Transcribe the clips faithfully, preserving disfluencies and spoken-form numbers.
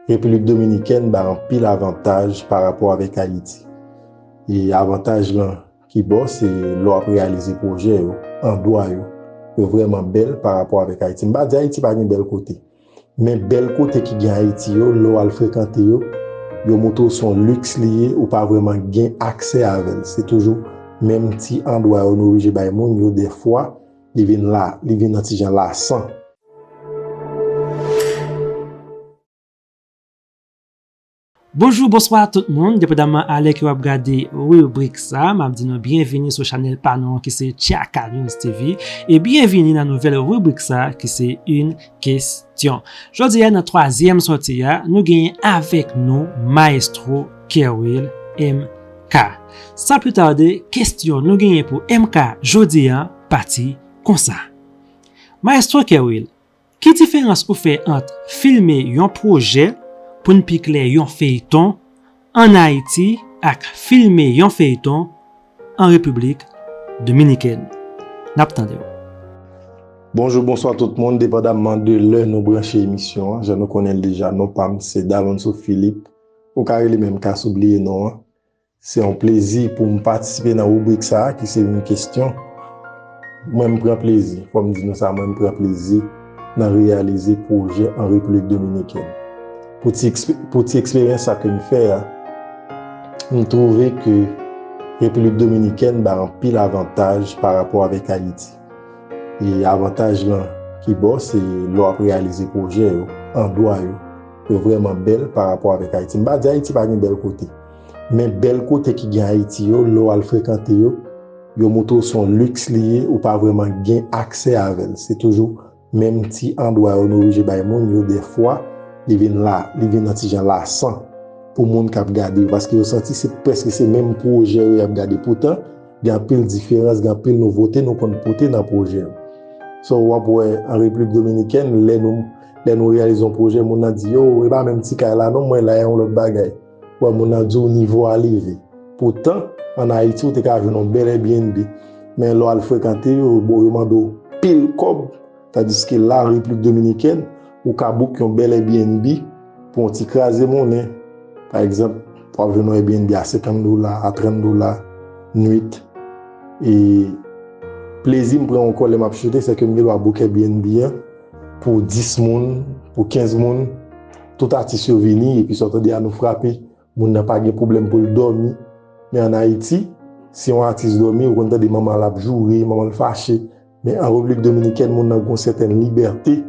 Repiblik Dominikèn bay anpil avantaj pa rapò avèk Ayiti. E avantaj lan ki ba w, se lè w ap reyalize pwojè yo, andwa yo, yo vrèman bèl pa rapò avèk Ayiti. M pa di Ayiti pa gen bèl kote, men bèl kote ki gen Ayiti yo, lè w al frekante yo, yo montre w se yon liks li ye, ou pa vrèman gen aksè avè l. Se toujou menm ti andwa yo nou oblije bay moun yo, dèfwa, li vin la, li vin yon ti jan lasan. Bonjou, bonswa tout moun, depandaman a lè ke w ap gade ribrik sa, m ap di nou byenvini sou chanèl pa nou an ki se Tchaka News T V, e byenvini nan nouvèl ribrik sa ki se Une Question. Jodi a, nan twazyèm sòti a, nou genyen avèk nou Maestro Kerwill M K. San pli tade, kesyon nou genyen pou M K jodi a pati konsa. Maestro Kerwill, ki diferans ou fè ant filme yon pwojè, pou n pi klè, yon feyton, ann Ayiti ak filme yon feyton an Repiblik Dominikèn? N ap tande w. Bonjou, bonswa tout moun, depandamman de lè nou branche emisyon an. Jan nou konnen l deja, non pa m se Dalonso Philippe. Ou ka rele m M K si w bliye non an. Se yon plezi pou m patisipe nan ribrik sa a ki se Une Question. Mwen, m pran plezi, fò m di nou sa, mwen, m pran plezi nan reyalize pwojè an Repiblik Dominikèn. Pou ti ekspe-, pou ti eksperyans sa ke m fè a, m twouve ke Repiblik Dominikèn bay anpil avantaj pa rapò avèk Ayiti. E avantaj lan ki ba w, se lè w ap reyalize pwojè yo, andwa yo, yo vrèman bèl pa rapò avèk Ayiti. M pa di Ayiti pa gen bèl kote, men bèl kote ki gen Ayiti yo, lè w al frekante yo, yo montre w se yon liks li ye, ou pa vrèman gen aksè avè l. Se toujou menm ti andwa yo nou oblije bay moun yo, dèfwa, li vin la, li vin yon ti jan lasan pou moun k ap gade yo, paske yo santi se prèske se menm pwojè yo y ap gade. Poutan, gen anpil diferans, gen anpil nouvote nou konn pote nan pwojè yo. So, w ap wè an Repiblik Dominikèn, lè nou, lè nou reyalize yon pwojè, moun nan di, yo, e pa menm ti kay la non, mwen la, e yon lòt bagay. W ap wè moun nan di w nivo a leve. Poutan, ann Ayiti, ou te ka jwenn yon bèl Airbnb. Men lè w al frekante yo, bon, yo mande w pil kòb. Tandiske la, Repiblik Dominikèn, ou ka book yon bèl Airbnb pou yon ti kraze monnen. Pa egzanp, w ap jwenn yon Airbnb a senkant dola, a trant dola, nwit. E plezi m pran ankò lè m ap choute, se ke m gen dwa book Airbnb an pou dis moun, pou kenz moun. Tout atis yo vini, epi sa w tande a nou frape. Moun nan pa gen pwoblèm pou l dòmi. Men ann Ayiti, si yon atis dòmi, ou konn tande manman l ap joure, manman l fache. Men an Repiblik Dominikèn, moun nan gen yon sètèn libète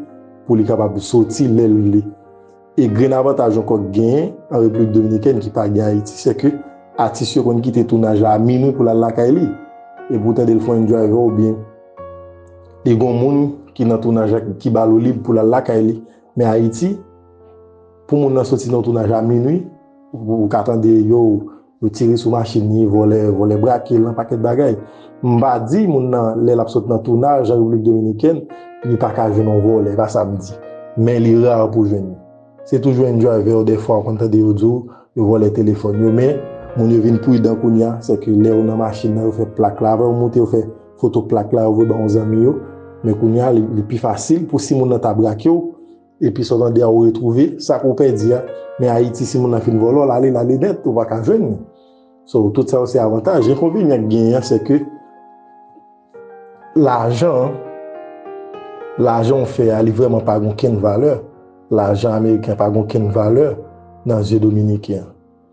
pou li kapab soti lè l vle. E grenn avantaj ankò k genyen an Repiblik Dominikèn ki pa gen Ayiti, se ke atis yo konn kite tounaj la a minwi pou l al lakay li. Epi w tande l fè yon enjoy avè w, oubyen li gen yon moun ki nan tounaj la ki ba l ou lib pou l al lakay li. Men Ayiti, pou moun nan soti nan tounaj a minwi, ou, ou ka tande yo, yo tire sou machin li, vòlè, vòlè brake l, yon pakèt bagay. M pa di moun nan, lè l ap sot nan tounaj an Repiblik Dominikèn, li pa ka jwenn yon vòlè, e pa sa m di. Men li ra pou jwenn li. Se toujou enjoy avè w, dèfwa ou konn tande yo di w, yo vòlè telefòn yo, men moun yo vin pridan kounye a, se ke lè yo nan machin nan, yo fè plak la, avan yo moute, yo fè foto plak la, yo voye ba yon zanmi yo, men kounye a, li, li pi fasil pou si moun nan ta brake w, epi sa w tande a ou retwouve, sa ke w pèdi a, men Ayiti, si moun nan fin vòlè w, l ale, l ale nèt, ou pa ka jwenn li. So, tout sa yo se avantaj. Enkonvenyan k genyen an, se ke lajan, lajan w fè a, li vrèman pa gen okenn valè. Lajan ameriken pa gen okenn valè nan zye dominiken an.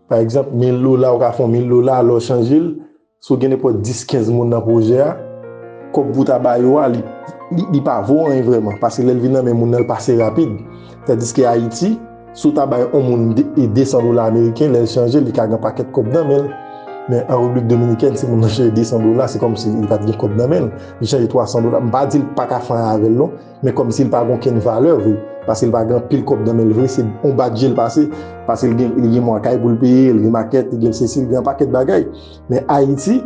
Pa egzanp, mil dola, ou ka fè yon mil dola, lè w chanje l, si w gen nenpòt dis, kenz moun nan pwojè a, kòb pou w ta ba yo a, li, li, li pa vo anyen vrèman, paske lè l vin nan men moun nan, l pase rapid. Tandiske Ayiti, si w ta bay yon moun de, e de san dola ameriken, lè l chanje, li ka gen pakèt kòb nan men l. Men an Repiblik Dominikèn, si moun nan chanje de san dola, se kòmsi li pa t gen kòb nan men l. Li chanje twa san dola, m pa di l pa ka fè anyen avè l non, men kòmsi l pa gen okenn valè vre, paske l pa gen anpil kòb nan men l vre, se yon bat je l pase, paske l gen, li gen mwa kay pou l peye, li gen makèt, li gen sesi, li gen yon pakèt bagay. Men Ayiti,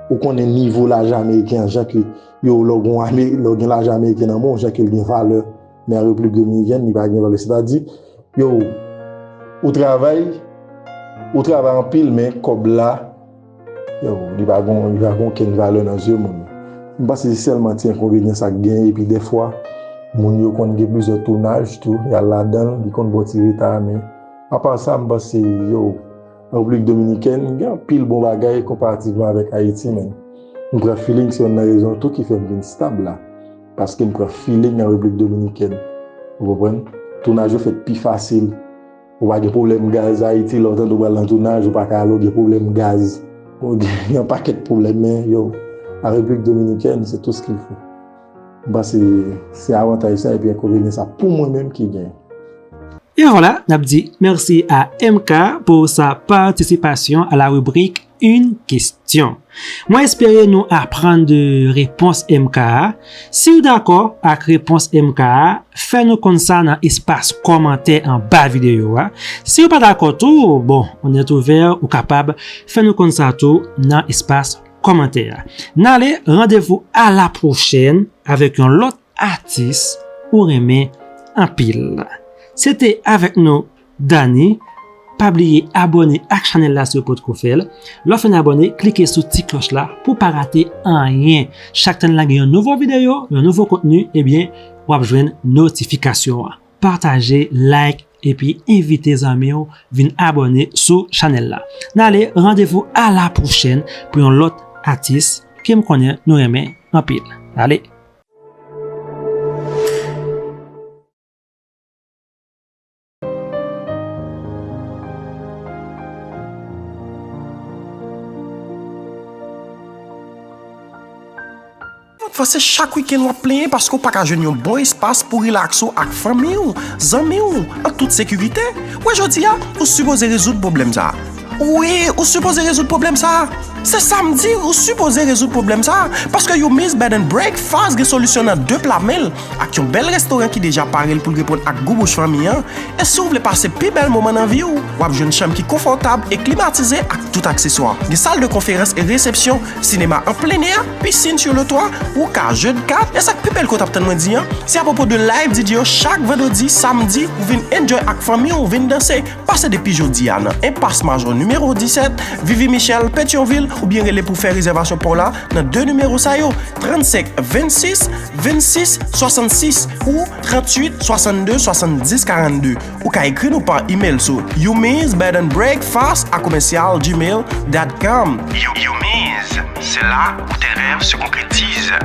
ou konnen nivo lajan ameriken an, jan ke yo, lè w gen, lè w gen lajan ameriken nan men w, jan ke l gen valè, men an Repiblik Dominikèn, li pa gen valè. Sètadi, yo, ou travay, ou travay anpil, men kòb la, yo, li pa gen, li pa gen okenn valè nan zye moun. M panse se sèlman ti enkonvenyan sa k genyen, epi dèfwa, moun yo konn gen plizyè tounaj tou, y al ladan l, li konn ba w ti reta, men Apa sa, m panse, yo, Repiblik Dominikèn gen anpil bon bagay konparativman avèk Ayiti, men m pran feeling se youn nan rezon tou ki fè m vin stab la. Paske m pran feeling nan Repiblik Dominikèn. Ou konprann? Tounaj yo fèt pi fasil. Ou pa gen pwoblèm gaz Ayiti, lè w tande w pral nan tounaj, ou pa ka ale, w gen pwoblèm gaz. Ou gen yon pakèt pwoblèm, men yo, la République Dominicaine, c'est tout ce qu'il faut. M panse se avantaj sa epi enkonvenyan sa pou mwen menm ki gen. E vwala, n ap di mèsi a M K pou sa patisipasyon a la ribrik Une question. Mwen espere nou aprann de repons M K a. Si w dakò ak repons M K a, fè nou konn sa nan espas kòmantè anba videyo a. Si w pa dakò tou, bon, on est ouvert, ou kapab fè nou konn sa tou nan espas kòmantè a. N ale, randevou a la pwochèn avèk yon lòt atis ou renmen anpil. Se te avèk nou Dany. Pa bliye abòne ak chanèl la si w potko fè l. Lè w fin abòne, klike sou ti klòch la pou w pa rate anyen. Chak tan n lage yon nouvo videyo, yon nouvo kontni, ebyen, w ap jwenn notifikasyon an. Pataje, like, epi envite zanmi w vin abòne sou chanèl la. N ale, randevou a la pwochèn pou yon lòt atis ke m konnen nou renmen anpil. Ale! Fò se chak wikenn w ap plenyen paske w pa ka jwenn yon bon espas pou rilaks ou ak fanmi w, zanmi w, an tout sekirite. Wè jodi a, ou sipoze rezoud pwoblèm sa a. Wi, ou sipoze rezoud pwoblèm sa a. Se sa m di, ou sipoze rezoud pwoblèm sa a. Paske Yumi's Bed and Breakfast gen solisyon nan de pla men l, ak yon bèl restoran ki deja pare l pou l reponn ak gou bouch fanmi an. E si w vle pase pi bèl moman nan vi w, w ap jwenn chanm ki konfòtab e klimatize ak tout akseswa. Gen sal de konferans e resepsyon, sinema an plen è, pisin sou le twa, ou ka jwe de kat, e sa k pi bèl ke w t ap tann mwen di an, se apwopo de live D J yo chak vandredi, samdi, ou vin enjoy ak fanmi w, vin danse. Pase depi jodi a nan Enpas Majò nimewo disèt, Vivi Michel, Petyonvil, oubyen rele pou fè rezèvasyon pa w la nan de nimewo sa yo, trannsenk vennsis vennsis swasannsis ou tranntuit swasannde swasanndis karannde. Ou ka ekri nou pa imèl sou Yumi's Bed and Breakfast a commercial gmail dot com. Yumi's, c'est là où tes rêves se concrétisent.